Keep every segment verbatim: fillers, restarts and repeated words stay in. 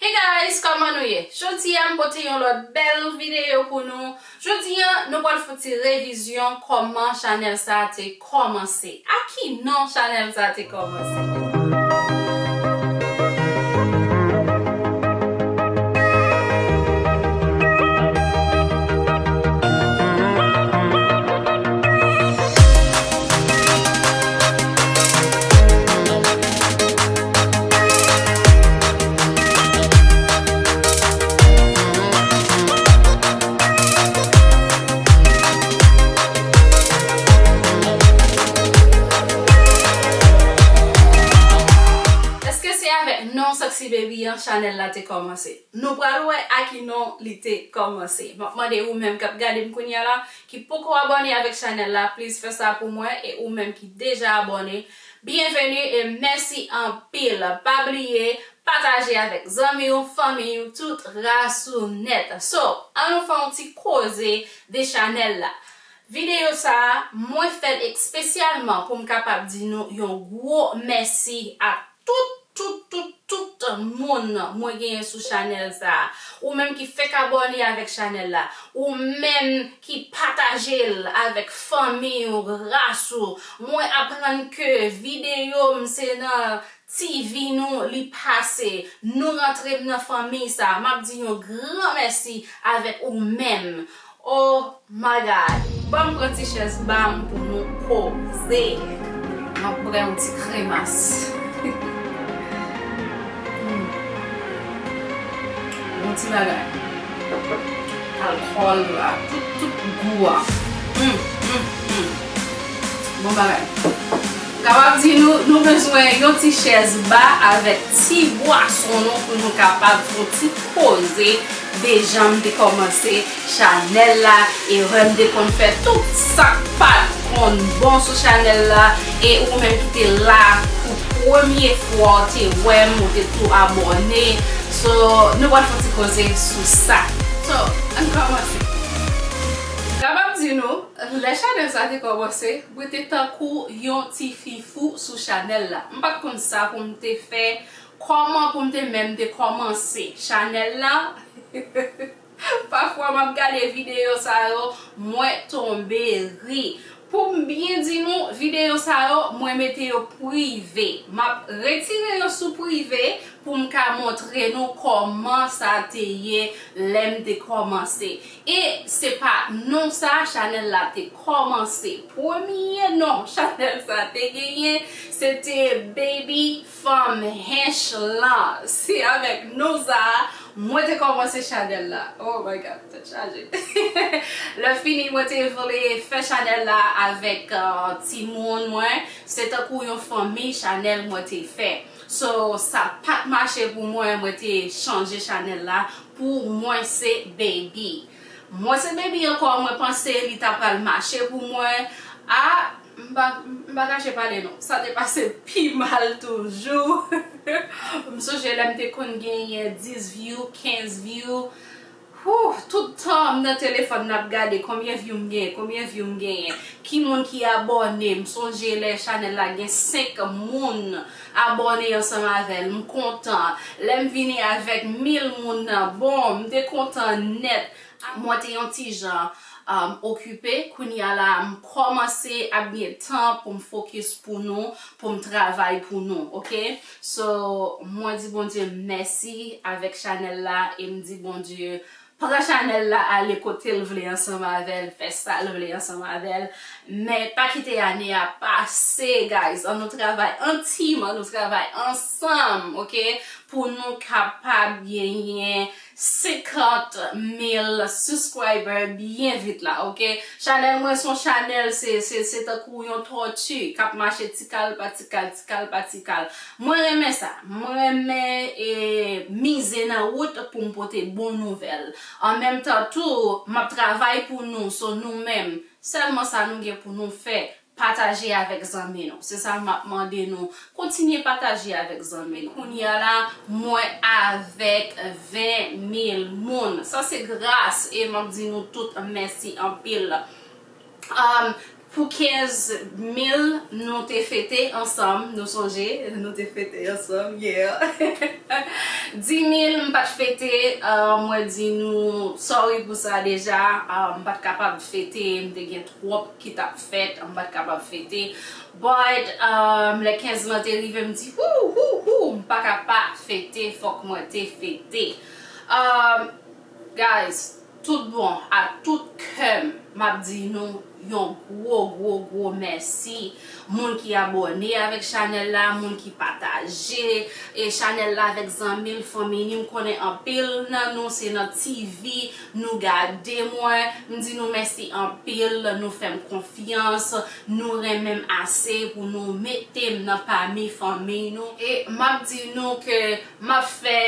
Hey guys, kòman nou ye? Jodi a m pote yon lòt bèl videyo pou nou. Jodi a nou pral fè yon ti revizyon kòman chanèl sa a te kòmanse. A ki non chanèl sa a te kòmanse? Èske se avèk non Sexy Baby an chanèl la te kòmanse? Nou pral wè a ki non li te kòmanse. M ap mande ou menm k ap gade m kounye a la, ki poko abòne avèk chanèl la, please fè sa pou mwen, e ou menm ki deja abòne, byenveni e mèsi anpil. Pa bliye, pataje avèk zanmi w, fanmi w, tout ras ou nèt. So, ann nou fè yon ti koze de chanèl la. Videyo sa a, mwen fè l espesyalman pou m kapab di nou yon gwo mèsi ak tout, tout, tout, tout moun mwen genyen sou chanèl sa a. Ou menm ki fèk abòne avèk chanèl la. Ou menm ki pataje l avèk fanmi w, ras ou. Mwen aprann ke videyo m se nan T V nou li pase. Nou rantre m nan fanmi sa. M ap di yon gran mèsi avèk ou menm. Oh my God. Ban m pran ti chèz ba m pou nou koze. M ap pran yon ti kremas. Hmm. Yon ti bagay. Alkòl la, tout, tout gou a. Hmm, hmm, hmm. Bon bagay. Kapab di nou, nou bezwen yon ti chèz ba avèk ti bwason nou pou nou kapab fè yon ti koze de jan m te kòmanse chanèl la, e lè m te konn fè tout sa k pa t konn bon sou chanèl la, e ou menm ki te la pou premye fwa, w te wè m, ou te tou abòne. So, nou pral fè yon ti koze sou sa. So, ann kòmanse. Kapab di nou, lè chanèl sa te kòmanse, mwen te tankou yon ti fi fou sou chanèl la. M pa t konn sa pou m te fè, kòman pou m te menm te kòmanse chanèl la. Pafwa m ap gade videyo sa yo, mwen tonbe ri. Pou m byen di nou, videyo sa yo, mwen mete yo prive. M ap retire yo sou prive pou m ka montre nou kòman sa te ye lè m te kòmanse. E se pa non sa chanèl la te kòmanse. Premye non chanèl sa te genyen, se te Baby Fanm Hench lan. Se avèk non sa a, mwen te kòmanse chanèl la. Oh my God, tèt chaje. Lè fini, mwen te vle fè chanèl la avèk, uh, timoun mwen. Se tankou yon fanmi chanèl mwen te fè. So, sa pa t mache pou mwen, mwen te chanje chanèl la pou Mwen se Baby. Mwen se Baby ankò, mwen panse li ta pral mache pou mwen. A, m pa, m pa kache pale non. Sa te pase pi mal toujou. M sonje lè m te konn genyen dis view, kenz view. Whew, tout tan m nan telefòn m ap gade konbyen view m genyen, konbyen view m genyen. Ki moun ki abòne? M sonje lè chanèl la gen senk moun abòne ansanm avè l, m kontan. Lè m vini avèk mil moun nan, bon, m te kontan nèt. Mwen te yon ti jan, um, okipe. Kounye a la, m kòmanse ap gen tan pou m fokis pou nou, pou m travay pou nou, oke? So, mwen di Bondye mèsi avèk chanèl la e m di Bondye pran chanèl la ale kote l vle ansanm avè l, fè sa l vle ansanm avè l. Men pa kite ane a pase, guys. Ann nou travay an team, ann nou travay ansanm, oke? Pou nou kapab genyen senkant mil subscriber byen vit la, oke? Chanèl mwen se yon chanèl, se, se, se tankou yon tòti k ap mache ti kal pa ti kal, ti kal pa ti kal. Mwen renmen sa. Mwen renmen, e, mize nan wout pou m pote bon nouvèl. An menm tan tou, m ap travay pou nou, so nou menm, sèlman sa nou gen pou nou fè, pataje avèk zanmi nou. Se sa m ap mande nou. Kontinye pataje avèk zanmi nou. Kounye a la, mwen avèk ven mil moun. Sa se gras, e m ap di nou tout mèsi anpil. Um, Pou kenz mil, nou te fete ansanm, nou sonje, nou te fete ansanm, yeah. Dis mil, m pa t fete, uh, mwen di nou sorry pou sa deja, uh, m pa t kapab fete, m te gen twòp ki t ap fèt, m pa t kapab fete. But, um, lè kenz lan te rive, m di, hou, hou, hou, m pa ka pa fete, fòk mwen te fete. Um, guys, tout bon, a tout kè m, m ap di nou yon gwo, gwo, gwo mèsi. Moun ki abòne avèk chanèl la, moun ki pataje e chanèl la avèk zanmi l, fanmi li, m konnen anpil nan nou se nan T V nou gade mwen. M di nou mèsi anpil, nou fè m konfyans, nou renmen m ase pou nou mete m nan pami fanmi nou. E m ap di nou ke m ap fè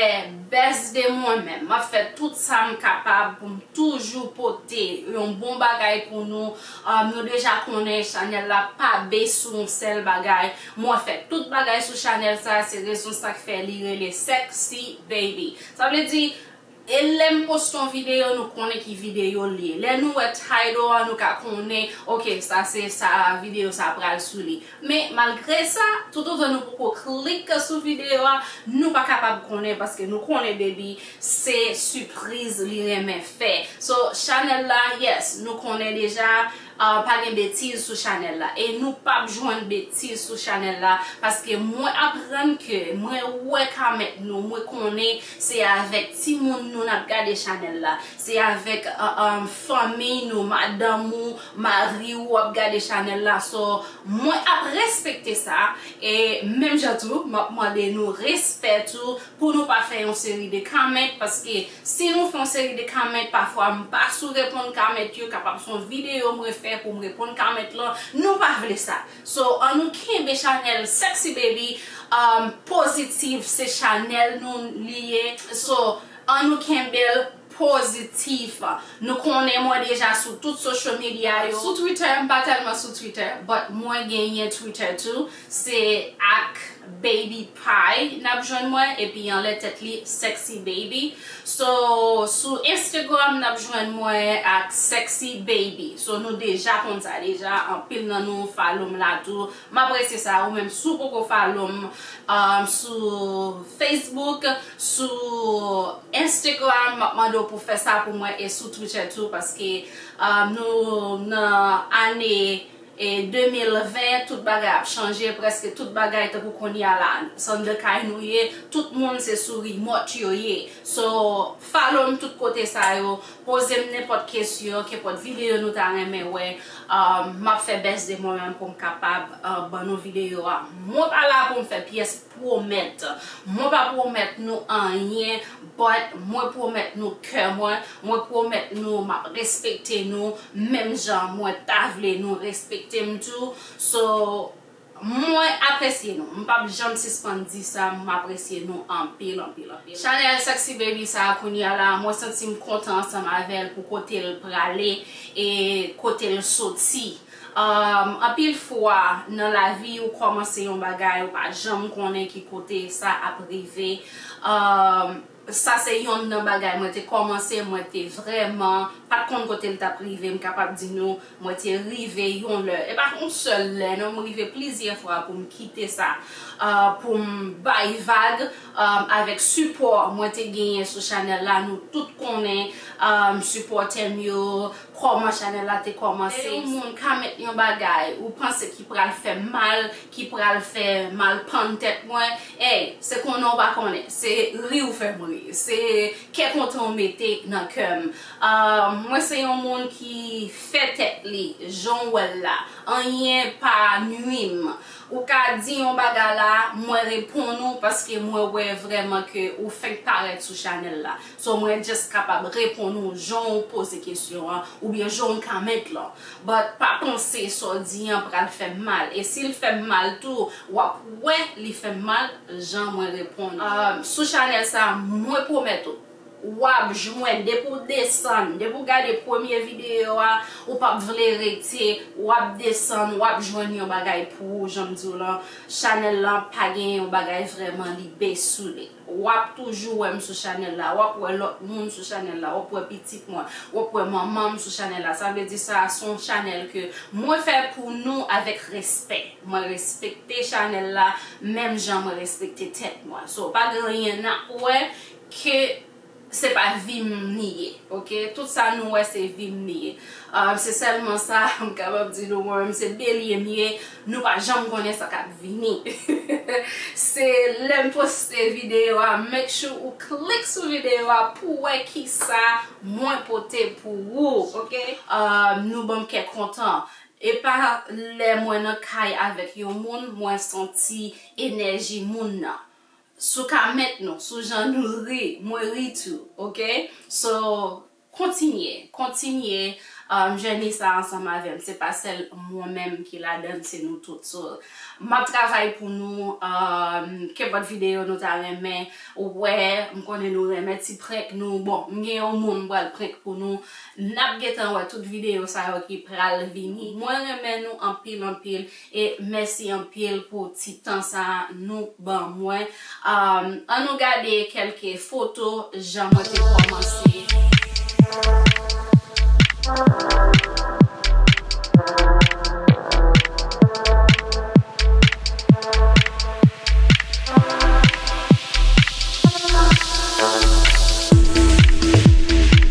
bèst de mwen menm. M ap fè tout sa m kapab pou m toujou pote yon bon bagay pou nou. Um, nou deja konnen chanèl la pa base sou yon sèl bagay. Mwen fè tout bagay sou chanèl sa, se rezon sa k fè li rele Sexy Baby. Sa vle di, e lè m poste yon videyo, nou konnen ki videyo l ye. Lè nou wè title an, nou ka konnen, ok, sa se sa, videyo sa pral sou li. Men malgre sa, toutotan nou poko klik sou videyo a, nou pa kapab konnen paske nou konnen baby se sipriz li renmen fè. So, chanèl la, yes, nou konnen deja, uh, pa gen betiz sou chanèl la. E nou p ap jwenn betiz sou chanèl la paske mwen aprann ke mwen wè kòmantè nou, mwen konnen se avèk timoun nou n ap gade chanèl la. Se avèk, uh, um, fanmi nou, madanm ou, mari w ap gade chanèl la. So, mwen ap respekte sa. E menm jan tou, m ap mande nou respè tou pou nou pa fè yon seri de comment, paske si nou fè yon seri de comment, pafwa m pa sou reponn comment yo, kapab se yon videyo m refè pou m reponn comment lan, nou pa vle sa. So, ann nou kenbe chanèl Sexy Baby, um, pozitif, se chanèl nou li ye. So, ann nou kenbe l pozitif. Nou konnen mwen deja sou tout social media yo. Sou Twitter, m pa tèlman sou Twitter, but mwen genyen Twitter tou. Se ak Baby Pie n ap jwenn mwen, epi anlè tèt li Sexy Baby. So, sou Instagram, n ap jwenn mwen ak Sexy Baby. So, nou deja konn sa deja, anpil nan nou follow m la tou. M apresye sa, ou menm si w poko follow m, um, sou Facebook, sou Instagram, m ap mande w pou fè sa pou mwen e sou Twitter tou, paske, um, nou nan ane, e, de mil ven, tout bagay ap chanje, prèske tout bagay tankou kounye a la, se anndan kay nou ye, tout moun se sou remote yo ye. So, follow m tout kote sa yo, poze m nenpòt kesyon, kenpòt videyo nou ta renmen wè, um, m ap fè bèst de mwen menm pou m kapab, uh, ban nou videyo a. Mwen pa la pou m fè pyès pwomèt. Mwen pa pwomèt nou anyen, but mwen pwomèt nou kè mwen, mwen pwomèt nou m ap respekte nou, menm jan mwen ta vle nou respekte m tou. So, mwen apresye nou. M p ap janm sispann di sa, m apresye nou anpil, anpil, anpil. Chanèl Sexy Baby sa a kounye a la, mwen santi m kontan ansanm avè l pou kote l prale e kote l soti. Um, anpil fwa nan lavi ou kòmanse yon bagay, ou pa janm konnen ki kote sa ap rive. Um, sa se yonn nan bagay mwen te kòmanse, mwen te vrèman pa t konn kote l t ap rive, m kapab di nou, mwen te rive yon lè. E pa yon sèl lè, non, m rive plizyè fwa pou m kite sa, uh, pou m bay vag, um, avèk sipò mwen te genyen sou chanèl la. Nou tout konnen, um, sipòtè m yo, kòman chanèl la te kòmanse. Lè yon moun ka met yon bagay, ou panse ki pral fè m mal, ki pral fè mal pann tèt mwen, ey, se konnen w pa konnen. Se ri w fè m ri. Se kè kontan w mete nan kè m. Ah, mwen se yon moun ki fè tèt li, jan w wè l la. Anyen pa nwi m. Ou ka di yon bagay la, mwen reponn ou paske mwen wè vrèman ke ou fenk parèt sou chanèl la. So, mwen just kapab reponn ou jan w poze kesyon an, oubyen jan w comment lan. But pa panse sa w di an pral fè m mal. E si l fè m mal tou, w ap wè li fè m mal, jan mwen reponn ou. Ah, sou chanèl sa, mwen pwomèt ou, W ap jwenn, depi w desann, depi w gade premye videyo a, ou p ap vle rete, w ap desann, w ap jwenn yon bagay pou ou, jan m di w lan, chanèl lan pa gen yon bagay vrèman li be sou li. W ap toujou wè m sou chanèl la, w ap wè lòt moun sou chanèl la, w ap wè pitit mwen, w ap wè manman m sou chanèl la. Sa vle di sa se yon chanèl ke mwen fè pou nou avèk respè. Mwen respekte chanèl la, menm jan mwen respekte tèt mwen. So, pa gen anyen n ap wè ke se pa vi m li ye, oke? Tout sa nou wè se vi m li ye. Ah, se sèlman sa m kapab di nou, mwen menm se belye m ye, nou pa janm konnen sa k ap vini. Se lè m poste videyo a, make sure ou klik sou videyo a pou wè kisa mwen pote pou ou, oke? Ah, nou ban m kè kontan. E pa lè mwen nan kay avèk yon moun, mwen santi enèji moun nan. Sou kòmantè nou, sou jan nou ri, mwen ri tou, oke? So, kontinye, kontinye um, jèni sa ansanm avè m. Se pa sèl mwen menm ki ladan, se nou tout. So, m ap travay pou nou, um, kenpòt videyo nou ta renmen wè, m konnen nou renmen ti prank nou. Bon, m gen yon moun m pral prank pou nou. N ap gentan wè tout videyo sa yo ki pral vini. Mwen renmen nou anpil, anpil. E mèsi anpil pou ti tan sa nou ban mwen. Um, ann nou gade kèlke foto jan mwen te kòmanse.